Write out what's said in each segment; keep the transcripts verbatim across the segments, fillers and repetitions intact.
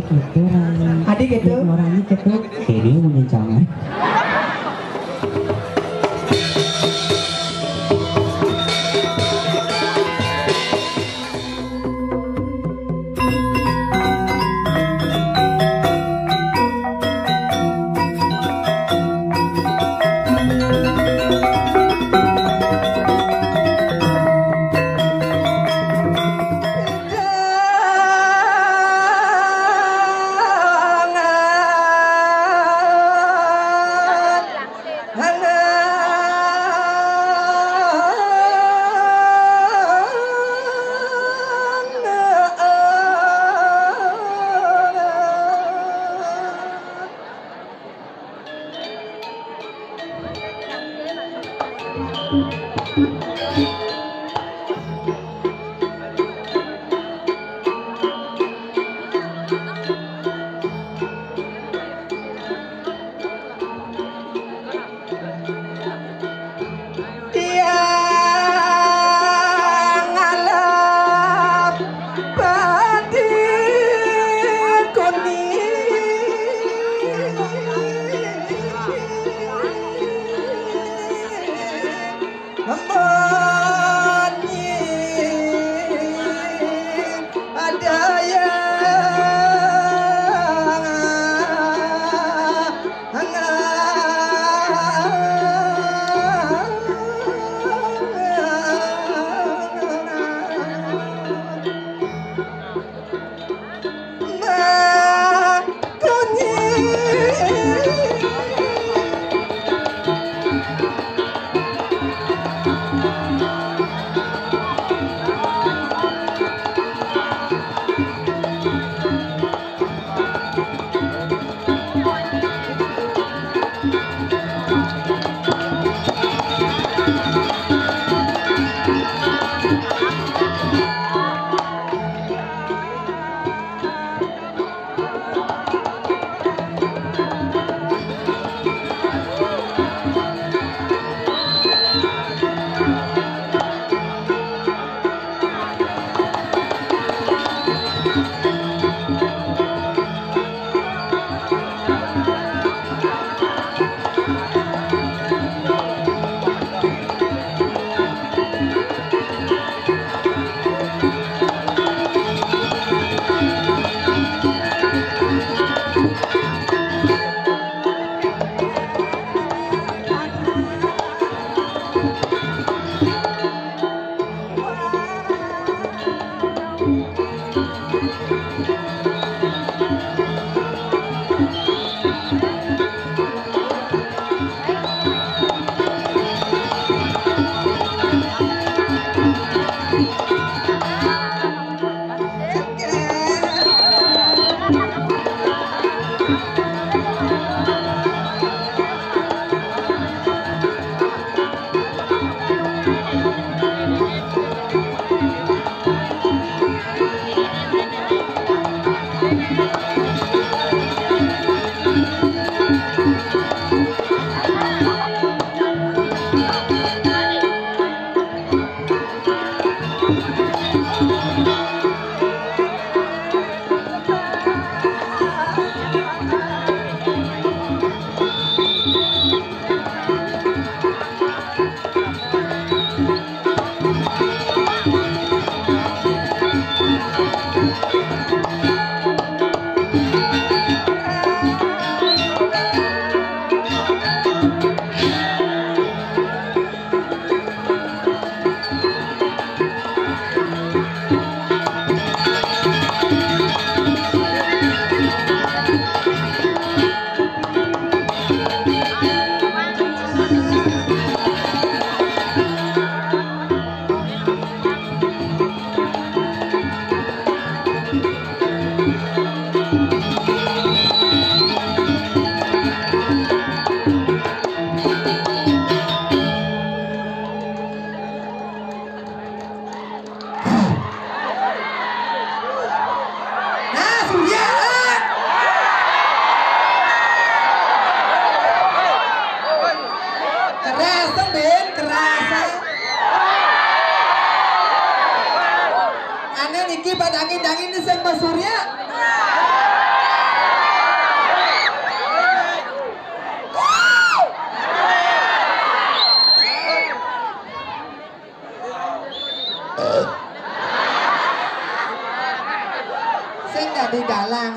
Gitu, Rai. Adik gitu. Orangnya gitu. Ini mau nyencangan.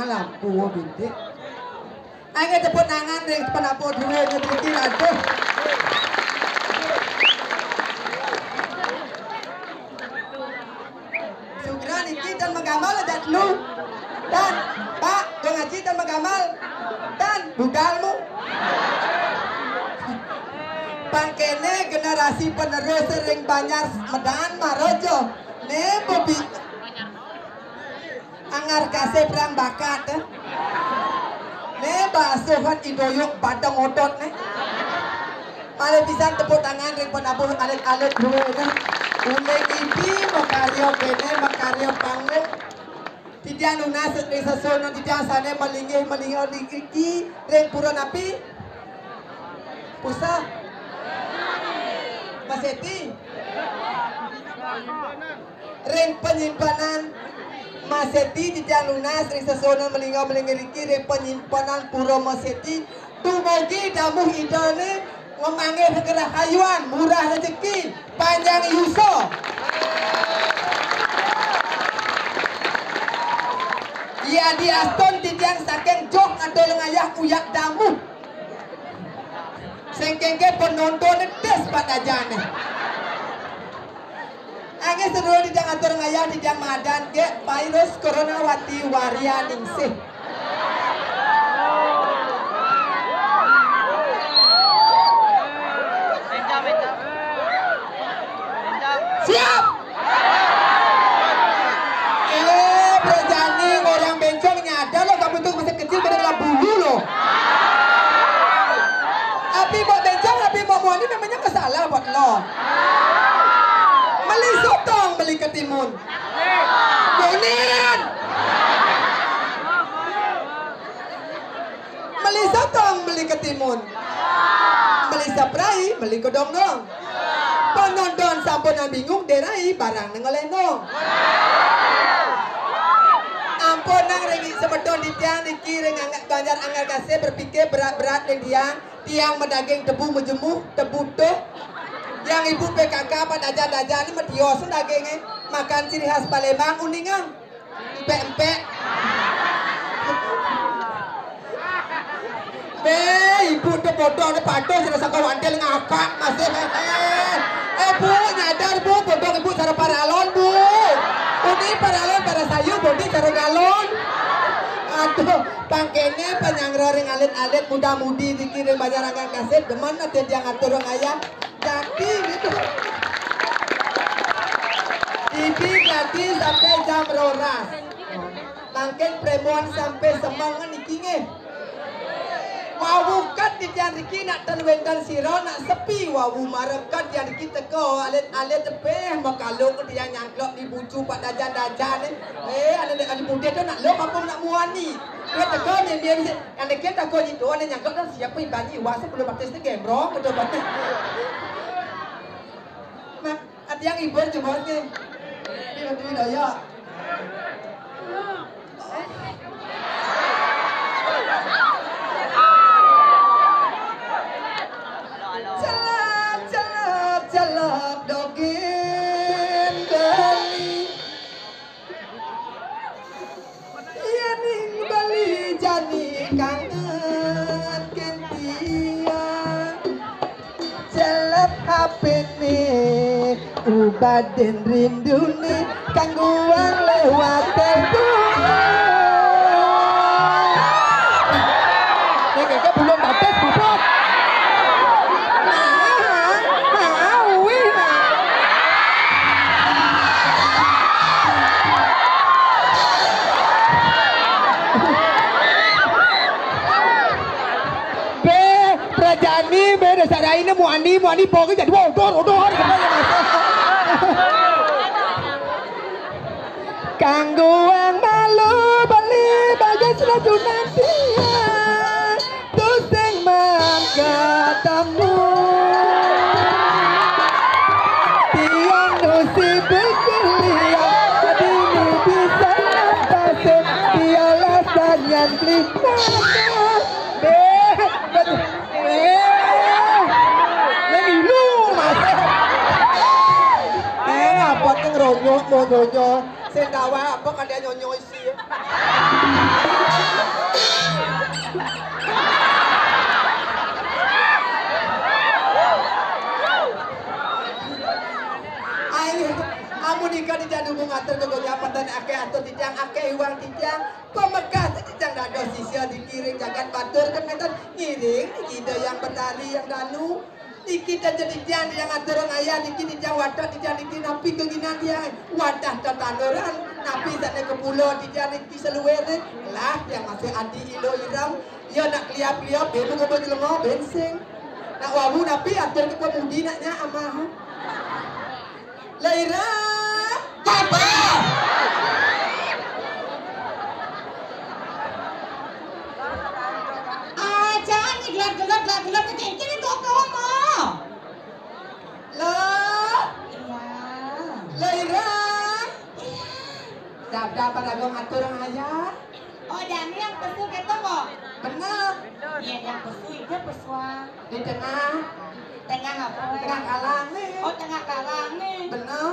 Lampu bintik. Ayo tepuk tangan ring penabuh duwe niki, aduh. Sugra niki tan magamal aja lu. Tan, Pak, Dong Haji tan magamal. Tan, budalmu. Pangkene generasi penerus ring Banjar Medan maraja. Ne bebi Anggar kasih perang bakat, eh. Ne basuhan idoyuk batang otot, ne. Malih pisan tepuk tangan ring penabuh alit-alit duwe, ne. Uling idi makarya kene, makarya panggung. Titiang nunas ring sesuunan titiang sane malinggih, malinggih niki ring pura napi? Puseh. Maseti. Ring panyimpenan Maseti titiang nunas ring sesuunan malinggih-malinggih niki ring panyimpenan Pura Maseti, dumugi damuh Idane ngamanggih karahayuan, murah rejeki, panjang yusa. Yadiastun titiang saking joh ngatur ngayah uyak damuh. Sing kengke penonton tes pada jane. Angin sedulur titiang atur ngayah titiang madan ke virus corona wati warianingsih. Siap. Eh, berjani orang bencong nyadar lo, kamu itu masih kecil pada kena bulu lo. Tapi buat bencong, tapi buat muani memangnya masalah buat lo. Meli sotong, meli ketimun. Kunin. Meli sotong, meli ketimun. Meli saprai, meli kedongdong. Penonton sampunang bingung, derai barang ngelenong. Ampunang ring semeton titiang niki ring Anggar, Banjar Anggar Kasih berpikir berat-berat ring tiang. Tiang madaging tebu majemuh, tebu tuh. Yang ibu P K K apa daja-daja ni matios daginge. Makan ciri khas Palembang, uningang. Empek-empek. Be, ibu tu bodoh ni patuh sudah saka wantil ngakak masih. Eh, eh, Bu, nyadar Bu, bodoh ibu cara paralon Bu. Uni paralon para sayur, bodi cara galon. Aduh, pangkene panyanggra ring alit-alit muda-mudi niki ring Banjar Anggar Kasih, demen ati dia ngatur ngayah. Jati gitu. Tibi jati sampai jam roras. Mangkin premuan sampai semeng niki nggih. Wau kat titiang riki nak ten wénten sira nak sepi wau marep kat titiang riki teka alit-alit tepih makalung titiang nyangklok di bucu pak dajan-dajan eh. Eh, ada ada putih tu nak lok apa nak muani. Dia teka ni dia mesti kan dia kira takut itu ada nyangklok dah siapa ibani wasa belum baptis tu gembrong betul betul. Nah, ada yang ibu cuma ke. Dia betul dah ya. Celep, celep, celep, dogin Bali. Yening Bali jani kangen kentian. Celep hapene ubadin rindune kangguang lewat telepon. Nek keke belum batas bubut. Nah, nah, wih, nah. Be, prajani, be, dasar aine muani, muani, pogi jadi odor, odor, gitu ya, Mas. Kangguang malu beli bagas rajunan tiang, tusing mangkat tamu. Tiang nusi berkeliang, dini bisa napasin, piala sanyan beli makan. Be, eh, lagi lu, Mas. Eh, apa tuh ngeronyok, mau nyonyo? Sing gawa apa kan dia nyonyo isi. Batur kan ngéten, ngiring Ida Hyang Betari Hyang Danu. Niki ten jadi tiang yang atur ngayah, niki titiang watek, titiang niki napi keginan tiang. Wadah tetanuran, napi sané ke pulo titiang niki seluwir. Lah, tiang masih adi ilo irem. Ya nak keliap-keliap, belu kebo jelema, bensing. Nak wawu napi atur ke pemudi nak nyak amah. Laira. Papa. Aja ni gelat-gelat, gelat-gelat, kecil-kecil itu apa, Ma? Lo. Iya. Laira. Iya. Dap-dap pada gua ngatur aja. Oh, jani yang pesu gitu kok. Bener. Iya, yang pesu itu pesuang. Di tengah. Tengah apa? Tengah kalang nih. Oh, tengah kalang nih. Bener.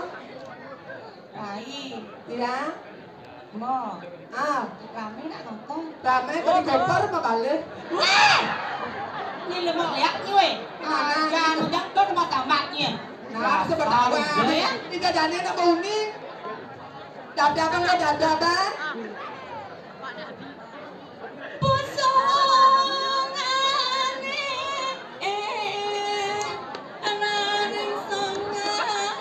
Rai. Iya. Mo. Ah. Rame nak nonton. Rame. Oh, tadi koper apa balik? Weh! Ini lu mau lihat nih, weh. Mana? Jangan udah tuh mau tamatnya. Nah, sebentar. Dasar, ya. Ini jadinya nak mau unik. Dadakan, dadakan. Pusungane, eh, ananing songangan.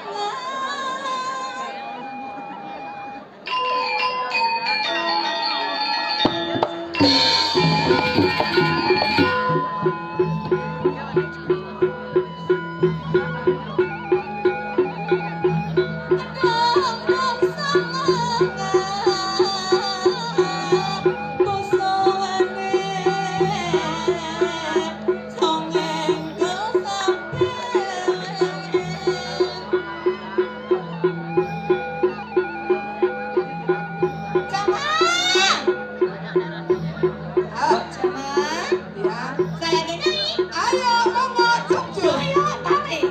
Ayo, monggo, cuk, cuk. Ayo, tarik.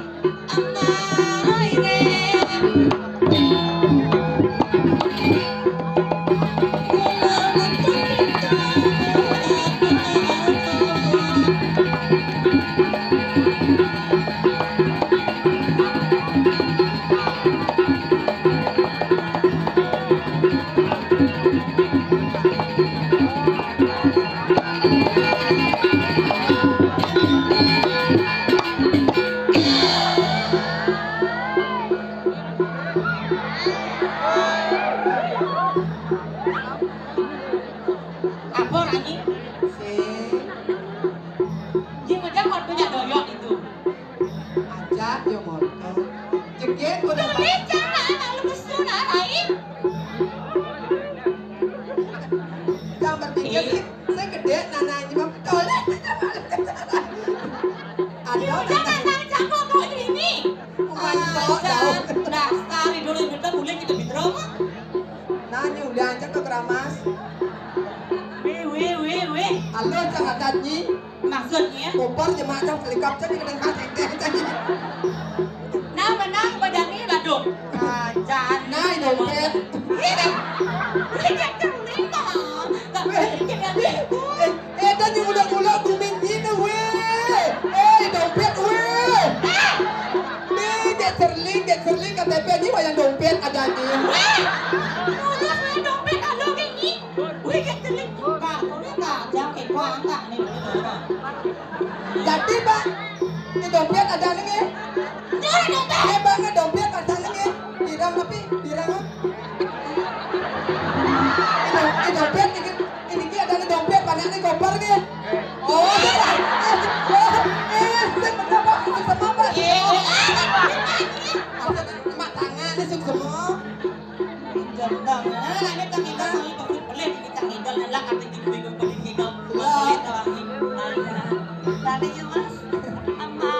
Amai re. Apa lagi? Si. Dia macam kau punya doyok itu. Ajak dia motor. Jegit udah. Tulis cara anak lu besar, Rai. Jangan berpikir sih. Saya gede, nana ini mah toleh. Ada. Udah nantang jago kok ini. Bukan. Dasar dulu kita boleh kita bidro mah. Nanya udah aja ke keramas. Weh, weh, weh, weh. Halo, Cang Adat nyi. Maksudnya? Kopar jemak cang selikap cang kena kasih teh cang. Nah, menang badannya laduk. Nah, jangan. Nah, dompet. Ini. Ini kan lima. Tapi ini kan lima. Eh, dan yang udah-udah booming ini, weh. Eh, dompet, weh. Nih, Dek Serling, Dek Serling, K T P ini wayang dompet ada nih. Weh. Udah, weh, dompet ada kayak ini. Wih, keteling. Kak, kau ni tak jam ke kuang tak ni. Jadi, Pak, di dompet ada ni, nggih? Ada dompet. Eh, Bang, ni dompet ada ni, nggih? Pirang tapi, pirang, ah? Ini, ini dompet ni, ini, ini ada ni dompet, banyak ni koper ni. Oh, eh, eh, eh, saya betul, Pak, ini sama, Pak. Iya. Maksudnya, mak tangan ni semua. Gendang. Nah, ini tak tinggal, ini pasti pelit, ini tak tinggal, elak, tapi di duit pun pelit, tinggal. Pelit, orang ini. Tadi ya, Mas. Aman.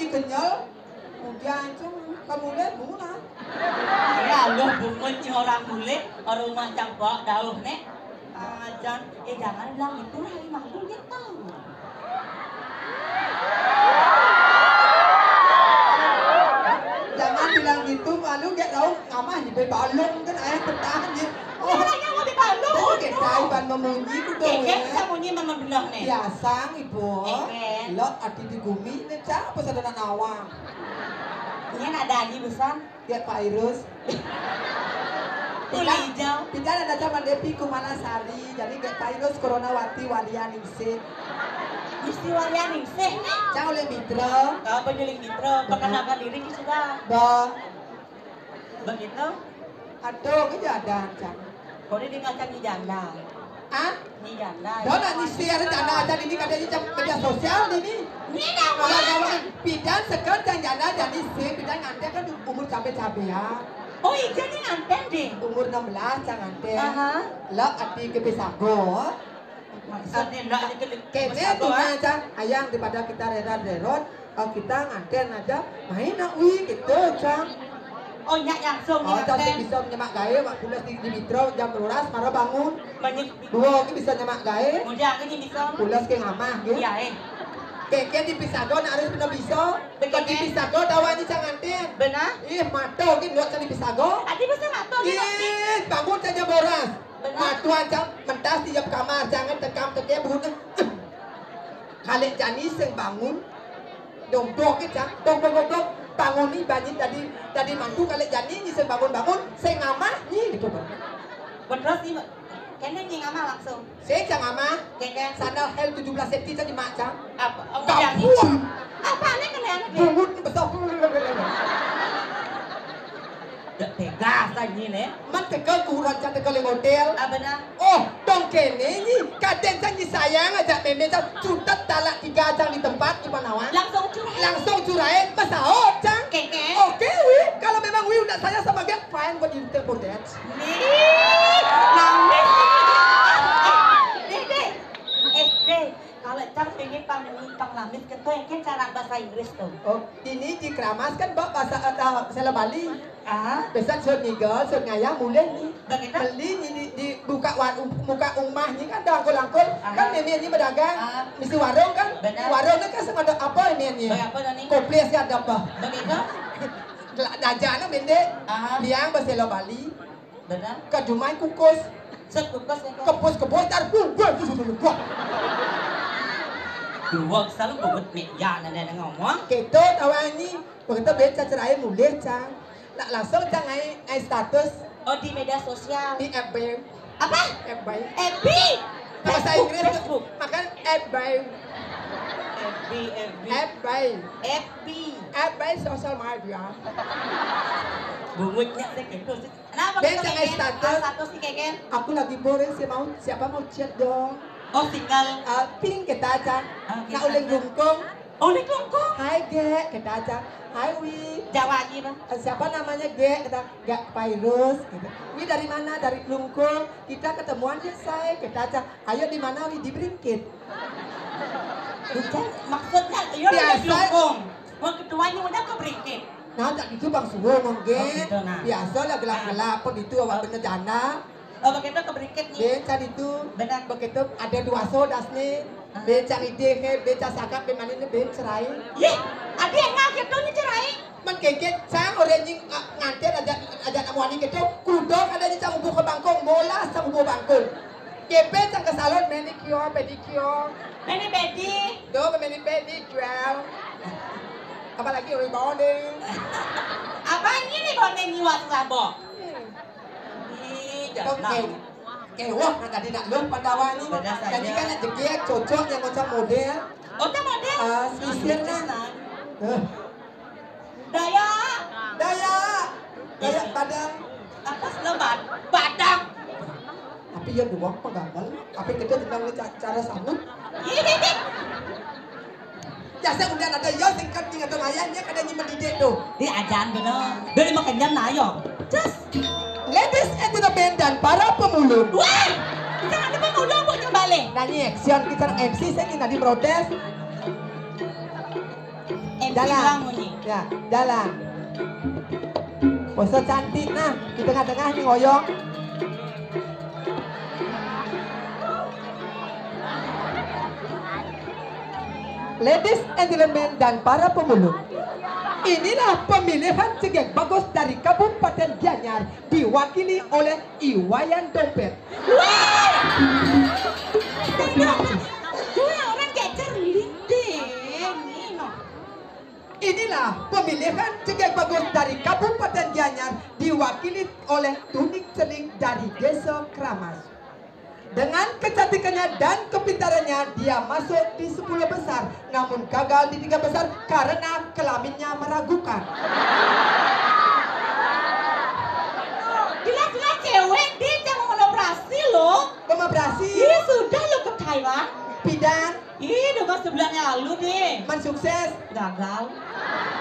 Kenyal, kemudian cung, kamu lihat bunga. Ya Allah, bungut ni orang mulai, orang rumah campak dauh ni. Ajan, eh, jangan bilang itu, hari malu dia tahu. Jangan bilang gitu, malu dia tahu, ngamah ni balong kan, ayah bertahan dia. Oh, orangnya mau dibalong. Oh, kita iban memunyi kudu. Keke, ya. Kita munyi memang belah ni. Biasa, Ibu. Keke. Lo ati di gumi ni, siapa sadana nawang? Ini ada lagi, Busan. Gek virus. Kulit hijau. Pidan ada zaman Depi Kumala Sari, jadi gek virus corona wati waria ningsih. Mesti waria ningsih ni. Cang oleh mitra. Kau penyuling mitra, perkenalkan diri ni sudah. Ba. Begitu? Aduh, ini ada, Cang. Kau ni dengan Cang ni janda. Ah? Ni janda. Dah nak ni share janda aja ini, katanya jam kerja sosial ini. Ni dah. Kalau kawan pidan sekarang janda jadi sih, pidan nganten kan umur cabe-cabe ya. Oh, iya ni nganten deh. Umur enam belas Cang nganten. Aha. Lah ati ke pisago. Maksudnya nak ni ke. Kene pisago, tuh ah? Cang, ayang daripada kita rera-rerot, oh, kita nganten aja, main nak wi gitu, Cang. Oh, nyak langsung. Oh, nyak Cang nganten. Bisa nyemak gawe, mak pulas di, di Mitro, jam belas, marah bangun. Banyak. Dua ni bisa nyemak gawe. Muda aku ni bisa. Pulas ke ngamah, gitu. Iya, eh. Keke di pisago nak harus benar bisa. Begitu. Kalau di pisago tawa ni Cang nganten. Benar. Ih, mata ni luar Cang di pisago. Ati bisa mata ni. Ih, bangun saja boras. Benar. Matuan Cang mentas di kamar, jangan tekam teke buhun. Kalek jani sing bangun. Dong, dong, ke, Cang. Dong, dong, dong, dong. Bangun ni banyak tadi, tadi mantu kalek jani ni sing bangun-bangun, sing ngamah ni gitu. Betul sih, Mbak. Kene ni ngamah langsung. Sing Cang ngamah. Kene. Sandal hel tujuh belas senti tadi mak Cang. Apa? Oh, Kabur. Apa ni kena anak ni? Bungut ni besar. Dak tegas lagi ni. Man tegal kuran Cang tegal yang hotel. Ah, benar. Oh, dong kene ni, kaden Cang ni sayang aja meme Cang, cutet talak tiga Cang di tempat di Panawan. Langsung curai. Langsung curai, masaot Cang. Keke. Oke, wi, kalau memang wi udah sayang sama dia, fine buat di telepon deh. Nih, nangis. Eh, deh, deh. Eh, deh. Kalau Cang pengen pang, pang lamis ke tu, yang cara bahasa Inggris tu. Oh, ini di Keramas kan, Mbak, bahasa, eh, sela Bali. Ah. Pesan sud ngigal, sud ngayah, mulih ni. Begitu. Beli ni di, di buka warung, buka rumah ni kan ada angkul-angkul. Ah. Kan meme ni berdagang, ah, mesti warung kan? Benar. Warung ni kan semua ada apa meme ni? Bagi apa dah ni? Koples ya ada apa? Begitu. Dajana mende, ah, liang basela Bali. Benar. Kadumai kukus. Set kukus ya, kan? Kepus-kepus, tar kukus. Dua selalu buat meja nanda ngomong. Kita tawa ni. Begitu ben Cang cerai mulih, Cang. Nak langsung Cang ngai, ngai status. Oh, di media sosial. Di F B. Apa? F B. F B. Bahasa Inggris. Facebook. Makan F B. F B, F B. F B. F B. F B social media. Bungutnya saya gitu sih. Kenapa? Ben kita Cang ngai status. Ah, status ni, Keke. Aku lagi boring sih, mau, siapa mau chat dong? Oh, single. Ah, pink kita aja. Ah, nak kita uling aja. Lungkung. Oh, ni kelongkong. Hai, Gek, kata aja. Hai, Wi. Jawa lagi, Bang. Eh, siapa namanya Gek? Kata, Gek Virus. Gitu. Wi dari mana? Dari Klungkung. Kita ketemuan ya, say. Kata aja. Ayo di mana, Wi? Di Bringkit. Bukan, maksudnya, iya, biasa. Di Klungkung. Mau ketuanya udah ke Bringkit. Nah, tak gitu Bang Suwung, Bang, Gek. Oh, gitu, nah. Biasa lah gelap-gelap, ah, pun itu awak bener janda. Oh, begitu ke Bringkit ni. Beca itu. Benar. Begitu ada dua so das ni. Ah. Beca ide ke, beca sakap, be mani ni, ben cerai. Yeh, ada yang nak gitu ni cerai. Man keket, sang orang ni, ah, nganten aja, aja nak muani gitu. Kudo kada ni sang ubu ke bangkong, mola sang ubu bangkong. Kepe sang ke salon, manicure, pedicure. Mani pedi. Do, mani pedi, jual. Apalagi rebonding. Apa ni rebonding ni waktu labok? Hmm. Ih, jangan. Oke. Kewah, nah, tadi nak lu pandawan ni. Benar saja. Jadi kan nak jegiak, cocok yang macam model. Oh, tak model? Ah, sisir kan? Eh. Daya. Daya. Daya Padang. Atas lebat. Padang. Tapi yang dua apa gagal? Apa kita tentang ni ca-, cara sambut? Ih. Biasa udah ada yo singkat tinggal tu mayan dia kada ni mendidik tu. Di ajan benar. Dari makan jam na yo. Just. Ladies and gentlemen dan para pemulung. Wah! Kita ada pemulung buat kembali. Nyanyi action kita M C saya ni tadi protes. M Jalan. Hilang bunyi. Ya, jalan. Pose cantik nah, di tengah-tengah ni ngoyong. Ladies and gentlemen dan para pemulung, inilah pemilihan cegek bagus dari Kabupaten Gianyar, diwakili oleh Iwayan Dompet. Wah! Dua orang gecer linding. Ini, no. Inilah pemilihan cegek bagus dari Kabupaten Gianyar, diwakili oleh Tunik Celing dari Desa Keramas. Dengan kecantikannya dan kepintarannya, dia masuk di sepuluh besar, namun gagal di tiga besar karena kelaminnya meragukan. Jelas-jelas cewek, dia jangan operasi loh. Pemoperasi. Iya, sudah lo ke Thailand. Pidan. Ih, udah sebulan yang lalu deh. Man sukses. Gagal.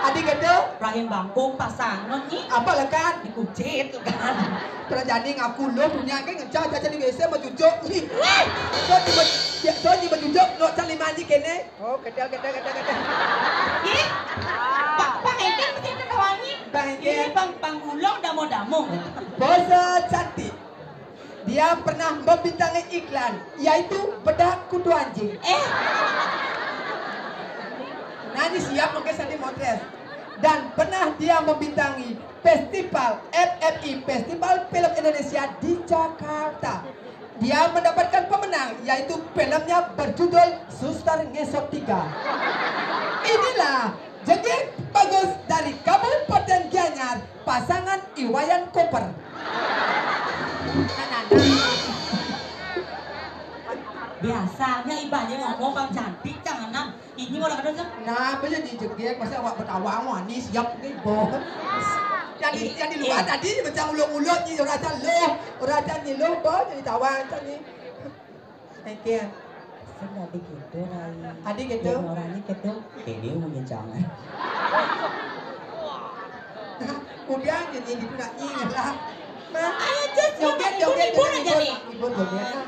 Adi gitu. Rahim bangkung pasangan nih. Apa lekat? Dikucit kan. Terjadi ngaku lo dunia kan ngejar jajan di W C mau cucuk. Ih. So tiba dia so tiba cucuk no cari mani kene. Oh, kedel kedel kedel kedel. Ih. Pak Pak Enten mesti ada kawannya. Bang Enten. Ini Bang Bang Bulong damo-damo. Pose cantik. Dia pernah membintangi iklan, yaitu bedak kutu anjing. Eh. Nah, ini siap mungkin saya motres. Dan pernah dia membintangi festival F F I, Festival Film Indonesia di Jakarta. Dia mendapatkan pemenang, yaitu filmnya berjudul Suster Ngesot tiga. Inilah Jegek bagus dari Kabupaten Gianyar, pasangan Iwayan Koper. Biasanya ibanya ngomong bang cantik, jangan ini orang ada kan? Nah, apa jadi jegek? Masa awak bertawang wani siap ni boh. Yang di, yang di luar tadi macam ulung-ulung ni orang aja loh, orang aja ni loh boh jadi tawang aja ni. Thank you. Sen adi gitu, Rai. Adi gitu. Yang orangnya gitu. Kayak dia mau jangan. Udah jadi gitu nak nyi lah. Nah, ayo, Jess, joget, joget, hibur aja nih. Hibur joget.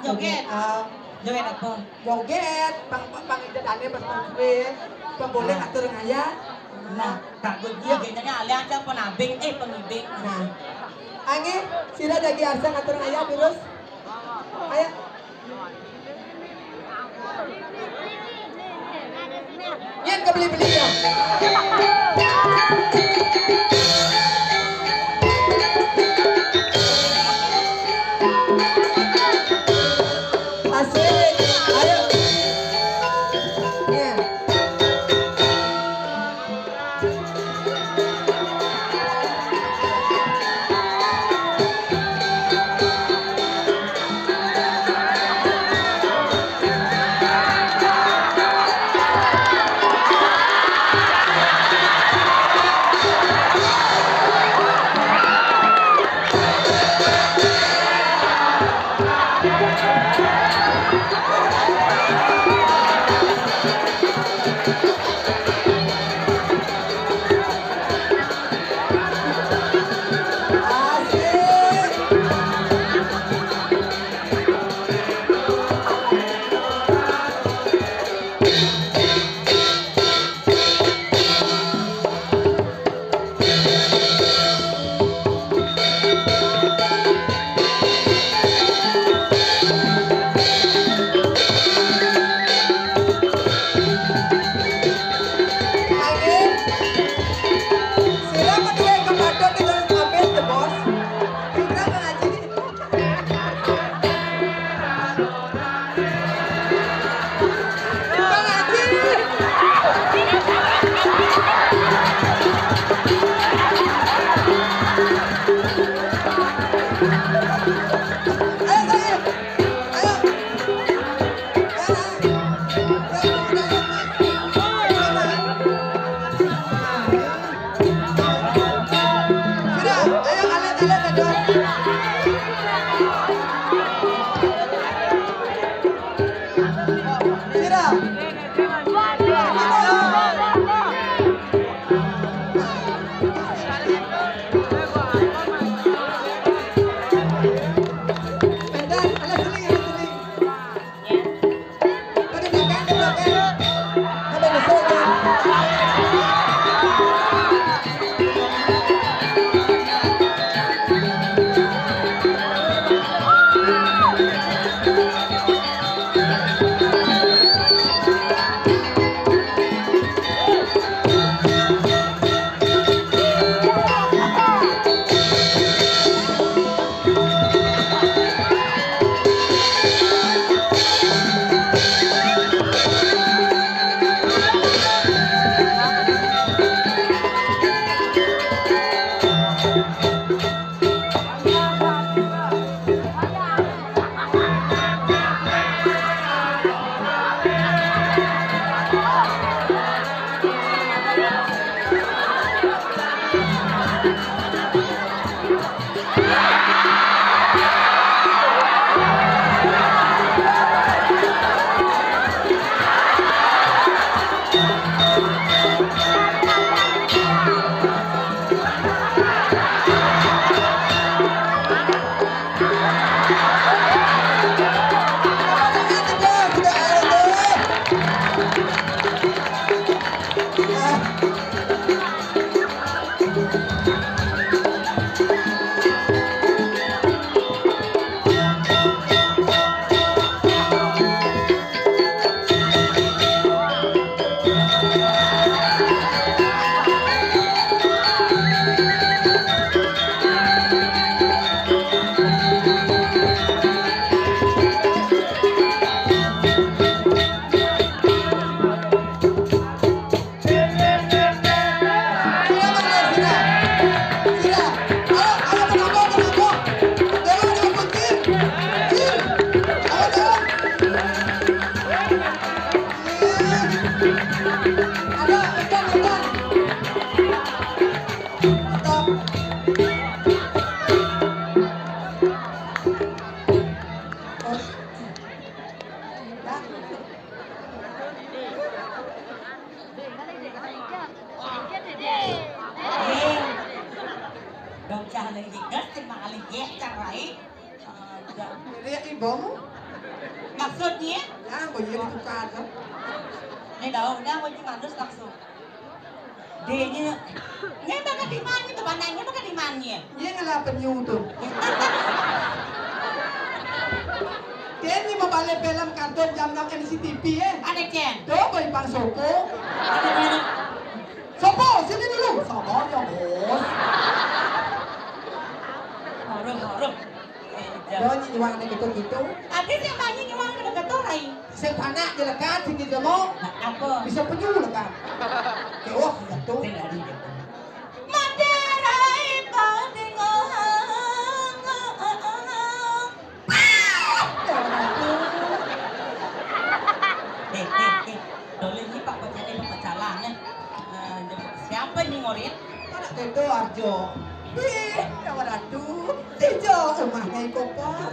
Joget. Ah, joget apa? Joget, bang bang bang itu tadi pas pas gue, bang boleh atur ngaya. Nah, tak gue dia kayaknya alih aja penabing, eh pengibing. Nah, angin, sira jadi asa atur ngaya terus. Ayo. Yang kebeli-beli ya. Asik. Ayo. Ya. Eh, dong cah lagi gas, terima kali ya, cah lain. Jadi ibumu? Maksudnya? Ya, mau jadi tukar kan? Ini daun, dah mau mandus langsung. Dia nya, nggak bakal di mana tuh, panahnya bakal di mana? Dia ngelah penyu tuh. Dia ini mau balik film kartun jam enam N C T V ya. Ada Cen. Tuh, boy pang soko. Ada mana? Sopo, sini dulu. Sabar ya, Bos. Harum, harum. Yo, nyi nyuwang nek gitu-gitu. Ati sing banyi nyuwang nek gitu, Rai. Sing panak jelekan, sing gitu mau. Nah, apa? Bisa penyu lekan. Ya, wah, gitu. Sing dari gitu. Mate Rai kau bingung. Eh, eh, eh. Dole ini Pak Pecah, ini Pak Calang, eh. Eh, siapa ini ngorin? Anak Tedo Arjo. Ih, kawan ratu. Tejo, rumahnya Iko Par.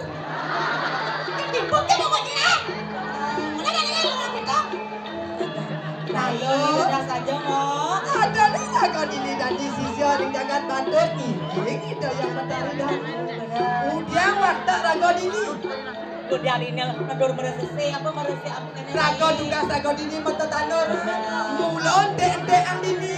Tipu ke pokoknya. Mana ada yang orang itu? Ayo, sudah saja, Mo. Ada nih lagu ini dari sisi orang jagat Batur nih. Ini itu yang mencari dan udah waktu ragu ini. Udah ini nedur meresesi apa meresi apa kena. Ragu juga ragu ini mata tanur. Mulon dek-dek ang ini.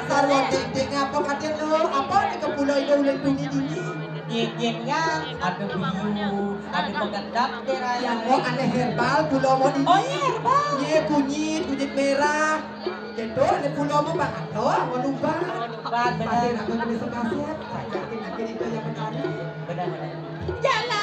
Sarwa dek-dek ngapa katian lo? Apa nih ke pulau itu ulin bunyi ini? Gigitnya ada biu, ada pengendap deh, Rai. Yang mau aneh herbal, pulau mau ini. Oh, iya, herbal. Iya, kunyit, kunyit merah. Gitu, aneh pulau mau banget. Oh, mau lupa. Lupa, benar. Pasti nak mau tulis kasih. Saya yakin, yakin itu yang mencari. Benar, benar. Jalan.